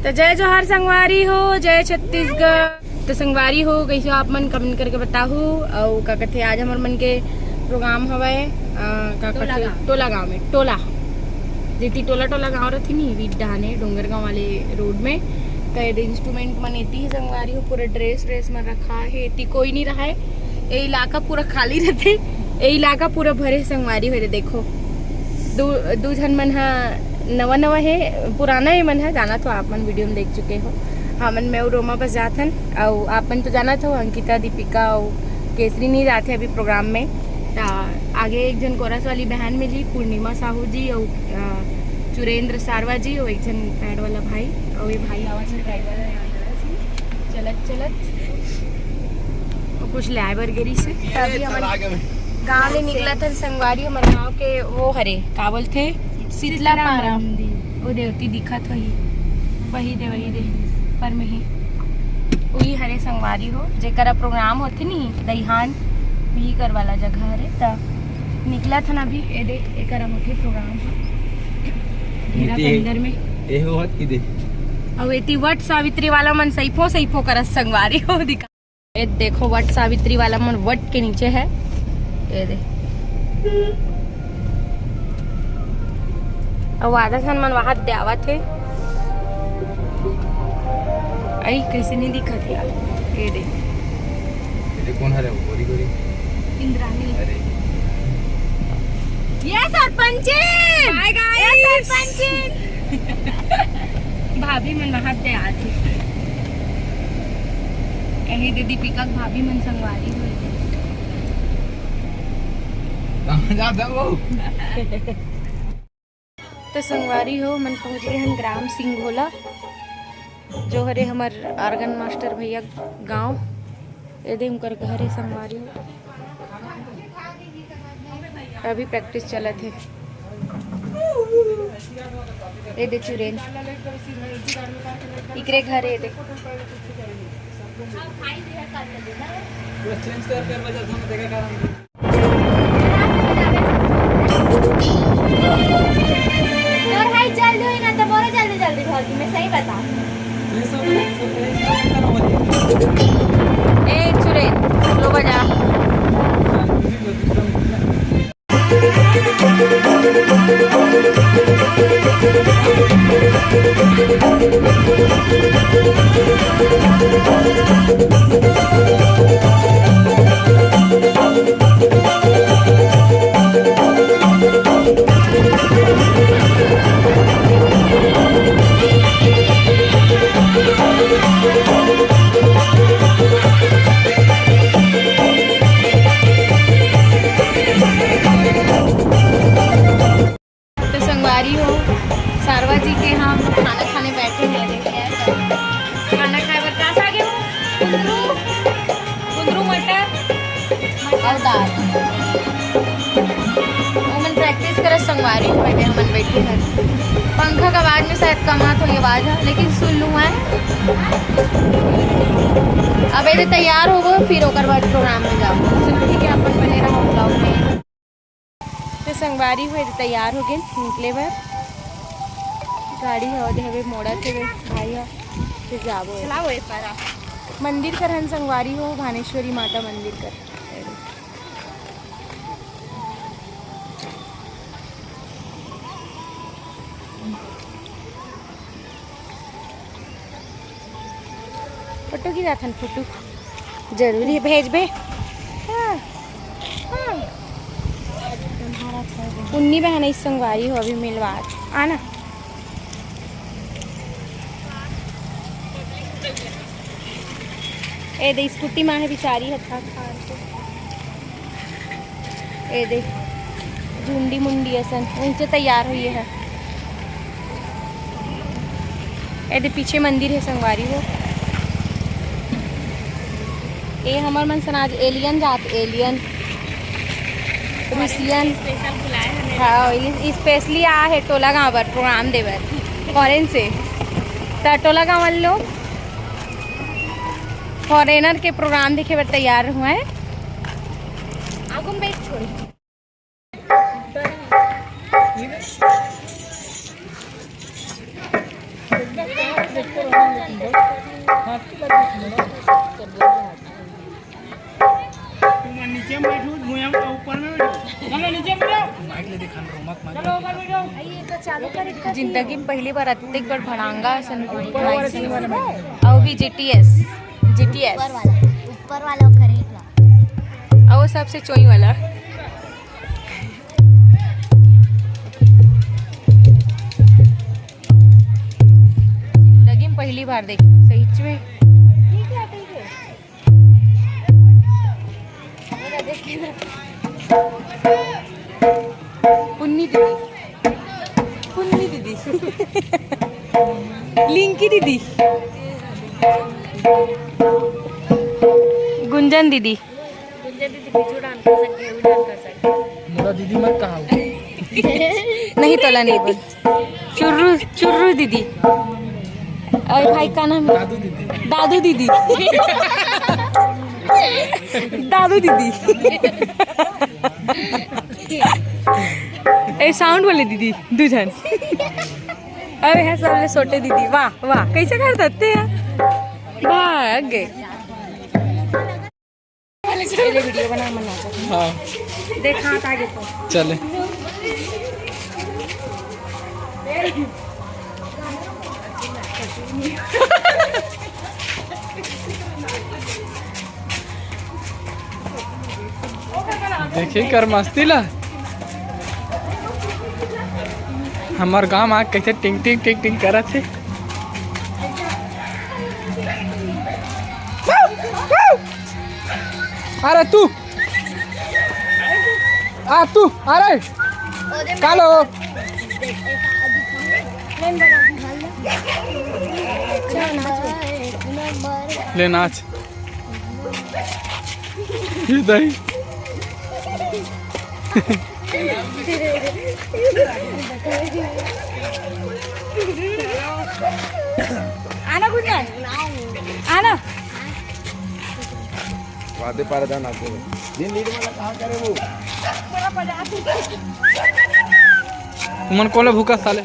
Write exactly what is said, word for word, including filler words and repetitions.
तो जय जोहार संगवारी हो, जय छत्तीसगढ़। तो संगवारी हो, कइसे हो आप मन, comment करके बताहू। अउ का कथे, आज हमर मन के program हवय, अ, का कथे, टोला गाँव में, टोला, जेती टोला, टोला गाँव रथे नी, बीच डहाने डोंगरगांव वाले road में। तो ये instrument मन एती हे संगवारी हो, पूरा dress व्रेस मन रखा हे, एती कोई नहीं रहा है, ये इलाका पूरा खाली रहथे, ये इलाका पूरा भरे संगवारी हो। ये देखो, दू, दू झन मन ह नवा नवा हे, पुराना हे मन ह, जानत हो आप मन video में देख चुके हो। हमन मैं अउ रोमा बस जात हन, अउ आप मन तो जानत हो, अंकिता, दीपिका अउ केसरी नहीं जाथे अभी program में। त आगे एक झन कोरस वाली बहन मिली, पूर्णिमा साहू जी अउ, अ, सुरेंद्र सारवा जी अउ एक झन pad वाला भाई, अउ ये भाई आवा झन driver हे, चलत चलत अउ कुछ लाए बर गे रहिस हे। त अभी हमन गाँव ले निकलत हन संगवारी, हमर गाँव के वो हरे, का बोलथे, शीतला पारा। ओ देवती दिखत होही, वही दे, वही दे, पर में ही। उही हरे संगवारी हो, जेकरा program होथे नी, दईहान, उही कर वाला जगह हरे। त निकलत हन अभी, ए दे, एकरा होथे program ह। घेरा के अंदर में। ए हो हत की दे। अउ एती वट सावित्री वाला मन सइफो, सइफो करत संगवारी हो, दिखा। ए देखो, वट सावित्री वाला मन वट के नीचे है, ये दे। अउ आधा झन मन वहां दे आवत हे। अई, कैसे नहीं दिखत यार, ये दे। ये कौन हरे वो गोरी गोरी? इंद्राणी। अरे। ये सरपंचिन! Hi guys! ये सरपंचिन! भाभी मन वहां दे आथे। यही दे दीपिका के भाभी मन संगवारी हो। कहाँ जात हे वो? तो संगवारी हो, मन पहुंच गए हैं ग्राम सिंघोला, जो हरे हमर organ master भैया गांव। ये दे उनकर घर हे संगवारी हो। अभी practice चलत हे। ये दे चुरेन, इकरे घर हे, ये दे। पूरा change कर, कर बजा था, मैं देखा कारण। तोर height जल्दी होई ना, तो मोरो जल्दी जल्दी होई, मैं सही बता। ए चुरे, लो बजा। तो संगवारी हो, सारवा जी के हम खाना खाने बैठे हैं। देखिए, खाना खाए बर का सागे हो? कुंदरू, कुंदरू मटर और दाल। ओमन practice करत संगवारी हो, हमन बैठे हैं। पंखा का आवाज में शायद कम आत होही आवाज ह, लेकिन सुन लूँ मैं। अब ये तैयार होबो, फिर ओकर बाद program में जाबो। चलो ठीक है, अपन बने रहो vlog में। तो संगवारी हो, तैयार हो गए निकले बर। गाड़ी ह ओदे हवे, मोड़त हवे भाई ह, फिर जाबो। चलाओ ए पारा। मंदिर कर हन संगवारी हो, भानेश्वरी माता मंदिर कर। फोटो खिंचाथन, फोटो जरूरी है, भेजबे। हाँ, हाँ। उन्नी बहन इस संगवारी हो, अभी मिलवा आना। ए दे, स्कूटी मा है बिचारी, हत्था खार के। ए दे, झुंडी मुंडी असन ऊंचे तैयार हुई है। ए दे, पीछे मंदिर है संगवारी हो। ए हमर मन सन आज alien जात, alien, Russian। Special बुलाए हमें। हाँ, ये specially आ है टोला गाँव बर program दे बर, foreign से। त टोला गाँव वाले लोग foreigner के program देखे बर तैयार हुआ है। आगुन बैठ छोड़ी। तुम नीचे में बैठो, भुइयां ऊपर में बैठो। चलो, नीचे में बैठो। माइक ले दिखा, मत माइक। चलो, ऊपर बैठो। जिंदगी में पहली बार अतेक बड़ भड़ांगा असन। अउ भी जीटीएस, जीटीएस। ऊपर वाला, ऊपर वाला खरीद ला। अउ वो सबसे चोई वाला। जिंदगी में पहली बार देखी सही में। ठीक है, ठीक है। पुन्नी दीदी, पुन्नी दीदी, लिंकी दीदी, गुंजन दीदी। मोला दीदी मत कहा। नहीं, तोला नहीं बोल। चुर्रू, चुर्रू दीदी। अरे भाई, का नाम है? दादू दीदी। दादू दीदी। दादू दीदी। ए, साउंड वाले दीदी, दू झन। अरे है सबले छोटे दीदी, वाह, वाह, कैसे कर सकते हैं? भाग गए। पहले वीडियो बना, मन नाचा। हाँ। देखा था आगे तो। चले। देखिए कर मस्ती ला। हमार गांव आके कैसे टिंग टिंग टिंग टिंग करत हे। अरे तू, आ तू, अरे कालो। ले नाच। ये दाई। आना गुंजन, आना। वादे पार जाना को। दिन दिन वाला कहाँ करे वो? तुमन कोले भूखा साले।